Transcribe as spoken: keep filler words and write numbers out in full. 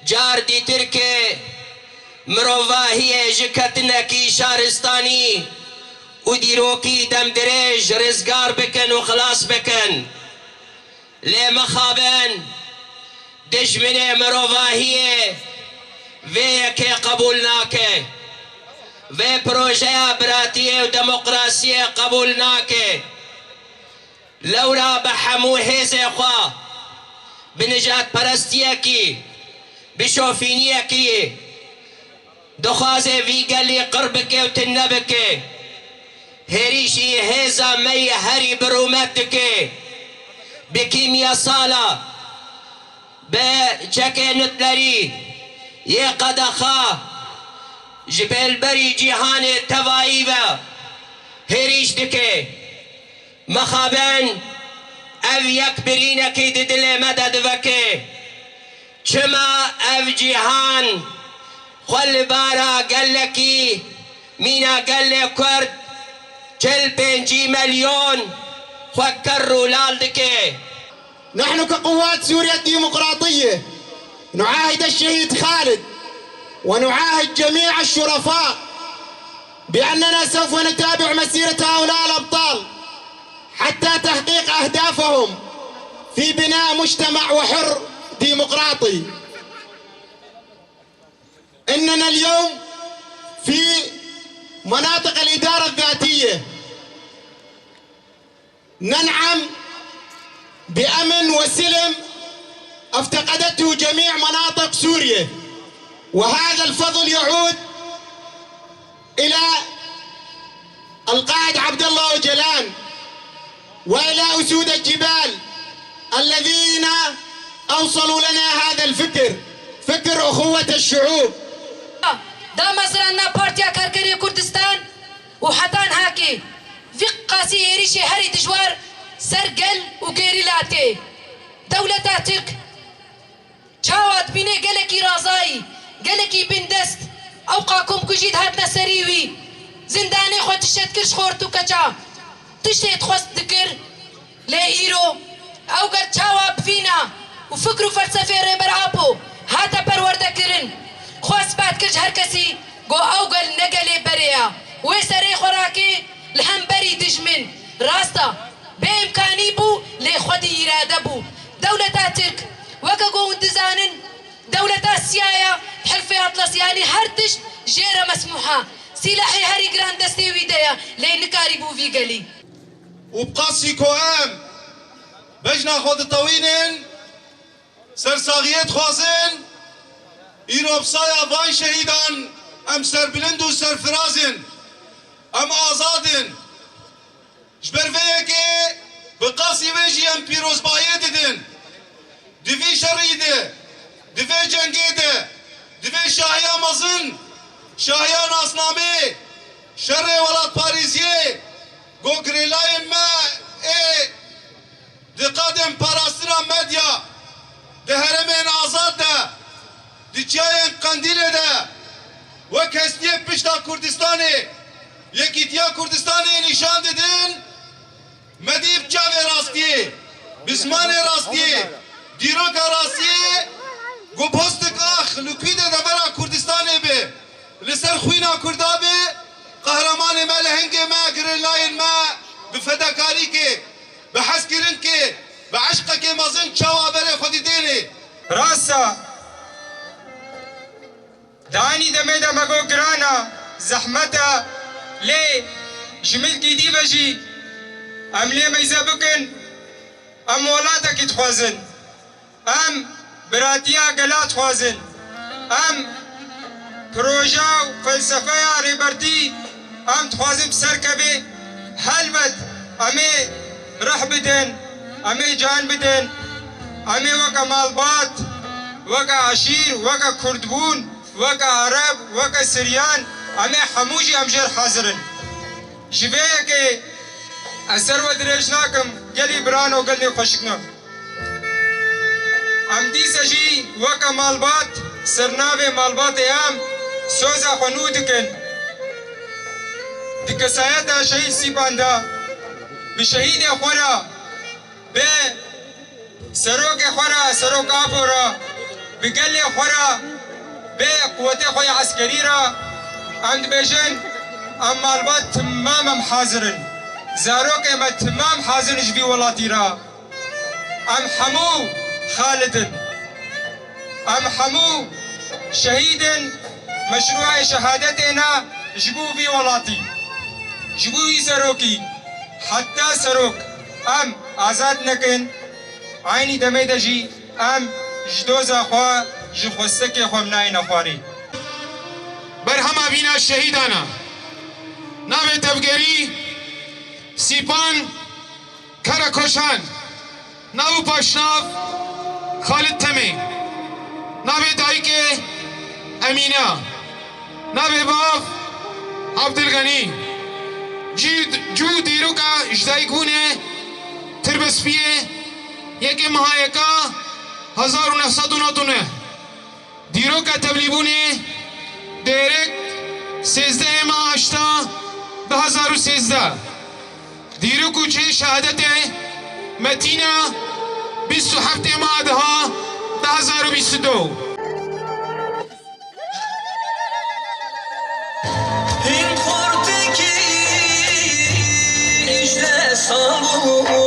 Car dîtir ke mirovahiyê ji ketinekî şaristanî û dîrokî demdirêj rizgar bikin û xilas bikin. Lê mixabin, dijminê mirovahiyê vê yekê qebûl nake. Vê projeya biratiyê û demokrasiyê qebûl nake. Lewra bi hemû hêzê xwe, bi nijadperestiyekî, bi şofîniyekî dixwaze vî gelî qir bike û tune bike. Hêrîşî hêza me yê herî bi rûmet dike. Bi kîmyasala, bi çekê nuklerî yê qedexa ji bêlberî cîhanê tevayî ve hêrîş dike. Mixabin ev yek birînekî di dilê me de diveke. Çima ev cîhan xwe li bara gelekî mîna gelê Kurd çil pêncî milyon xwe kerr û lal dike? نحن كقوات سوريا الديمقراطية نعاهد الشهيد خالد ونعاهد جميع الشرفاء بأننا سوف نتابع مسيرة هؤلاء الأبطال حتى تحقيق أهدافهم في بناء مجتمع وحر ديمقراطي. إننا اليوم في مناطق الإدارة الذاتية ننعم بأمن وسلم افتقدته جميع مناطق سوريا، وهذا الفضل يعود إلى القائد عبد الله أوجلان وإلى أسود الجبال الذين أوصلوا لنا هذا الفكر، فكر أخوة الشعوب. Damezrana Partiya Karkerê Kurdistan û heta niha kê vî qasî êrîşê herî dijwar ser gel û gerîla tê. Dewleta Tirk çawa dibîne gelekî razayî, gelekî bindest, ewqa komkujî dihatine serî wî, zindanê xwe dişet kir ji xort û keça. Tiştê dixwest dikir, lê îro ew gel çawa bi vîna û fikr û felsefê Rêber Apo hate perwerdekirin. Xwe ispat kir ji her kesî ku ew gel ne gelê berê ya. Wê serê xwe rakê li hemberî dijmin. Rast e, bêîmkanî bû, lê xwedî îrade bû. Dewleta Tirk, weke ku hûn dizanin, dewleta Siya ya, Hilfê Atlas, yanî her tişt jê re mesmûh e. Sîlehê herî giran destê wî de ye, lê nikarîbû vî gelî. Û bi qasî ku em bejna xwe ditewînin, sersaxiyê dixwazin, îro bi saya van şehîdan em serbilind û serfiraz in. Em azad in. Ji ber vê yekê bi qasî wê jî em pîrozbahiyê didin. Di vî şerî de, di vê cengê de, di vê şahiya mezin, şahiya nasnamê, şerê welatparêziyê, ku girêlayên me ê di qadên parastina medya di herêmên azad de, di çiyayên Qendîlê de wek hestiyê pişta Kurdistanê, Yekîtiya Kurdistanê nîşan didin, me dî bi çavê rastiyê, bi zimanê rastiyê, dîroka rastiyê, ku postik ax li kû de devera Kurdistanê be, li ser xwîna Kurda be, qehremanê me, lehengê me, girêlayên me bi fedakarîkê, bi hezkirinkê, bi eşqekê mezin çawa berê xwedî dênê. Rast e. Di eynî demê de me got giran e, zehmet e, lê ji milkî dî ve jî em lê meyze bikin, em welatekî dixwazin. Em biratiya gela dixwazin. Em proje û felsefeya Rêbertî em dixwazin bi ser kevê. Helbet em ê rih bidin, em ê can bidin. Em ê weke malbat, weke eşîr, weke kurdbûn, weke ereb, weke siryan, em ê hemû jî em jêr hazir in. Ji vê yekê ez ser we dirêj nakim, gelî birano, gelî xweşik ne. Em dîse jî weke malbat, ser navê malbatê em soza xwe nû dikin. Di kesayeta şehîd Sîpan de bi şehîdê xwe re, bi serokê xwe re, Serok Apo re, bi gelê xwe re, bi quwetê xwe yê eskerî re, em dibêjin, em malbat timam em hazir in. Zarokê me timam hazir in ji vî welatî re. Em hemû Xalid in. Em hemû şehîd in. Meşrûayê şehadetê ne ji bo vî welatî, ji bo wî serokî, heta serok em azad nekin, eynî demê de jî em ji doza xwe, ji xwestekê xwe em nayêne xwarê. Berhema vîna şehîdan e. Navê tevgerî Sîpan Karakoçan, nav û paşnav Xalid Temê, navê dayikê Emîne, navê bav Abdilgenî. Cî-, cû dîroka ji dayikbûnê Tirbispiyê yekê meha yeka hezar û neh sed û nod û neh. Dîroka tevlîbûnê dêrek sêzdehê meha heşta du hezar û sêzdeh. Dîrok û cihê şehadetê Metîna bîst û heftê meha deha du hezar û bîst û du. Hîn xortekî îşte sal bû.